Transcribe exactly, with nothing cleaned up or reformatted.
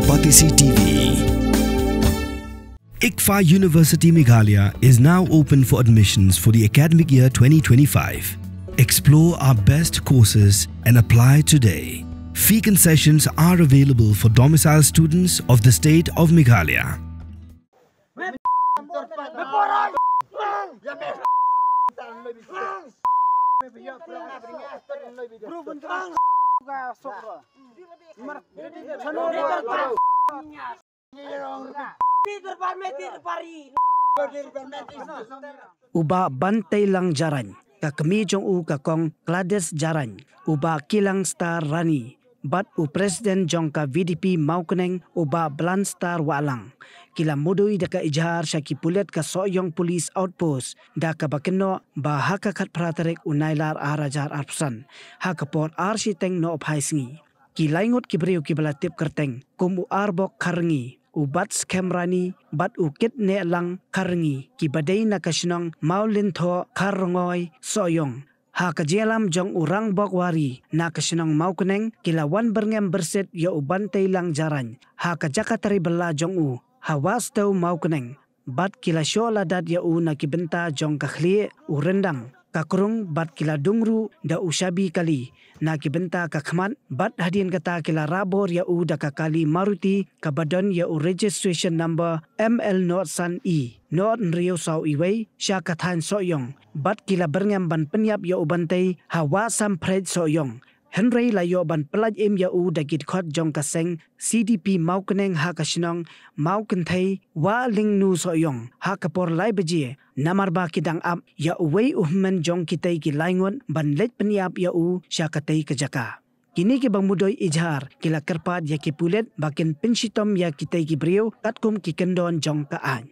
Batesi T V. ICFAI University Meghalaya is now open for admissions for the academic year twenty twenty-five. Explore our best courses and apply today. Fee concessions are available for domicile students of the state of Meghalaya. U Bah Banteilang Jarain, ka kmie jong u ka Kong Gladys Jarain, u Bah Kilangstar Rani, bad u President jong ka V D P Mawkneng, u Bah Blanstar Wahlang, ki la mudui da ka ijhar sha ki pulit ka Sohiong Police Outpost, da kaba kynnoh ba ha ka khatphra tarik u Nailar ar hajar arphew san, ha ka por ar shiteng noh phai sngi, ki laingut ki briew kiba la tip kyrteng kum u Arbok Kharngi, u Batskhem Rani, bad u Kitnehlang Kharngi, kiba dei na ka shnong Mawlynthoh Kharngoi Sohiong, ha ka jingïalam jong u Rangbok Wari na ka shnong Mawkneng, ki la wan byrngem byrsit ïa u Banteilang Jarain ha ka jaka trei bylla jong u ha Wahstew Mawkneng, bad ki la shoh ladat ïa u na ki bynta jong ka khlieh, u ryndang, ka krung, bad ki la dung ruh da u shabi kali na ki bynta ka khmat, bad hadien kata ki la rah bor ïa u da ka kali Maruti kaba don ïa u registration number M L nod san E nod hynriew saw iwei sha ka thaiñ Sohiong, bad ki la byrngem ban pynïap ïa u Bantei ha Wahsamphrej Sohiong. Hynrei la ïoh ban pyllait im ïa u da ki dkhot jong ka seng C D P Mawkneng ha ka shnong Mawkynthei Wahlingnu Sohiong ha ka por lai baje, namar ba ki dang ap ïa uwei u hynmen jong kitei ki laingut ban leit pynïap ïa u sha katei ka jaka. Kine kiba mudui ijhar ki la kyrpad ïa ki pulit ba kin pynshitom ïa kitei ki briew katkum ki kyndon jong ka aiñ.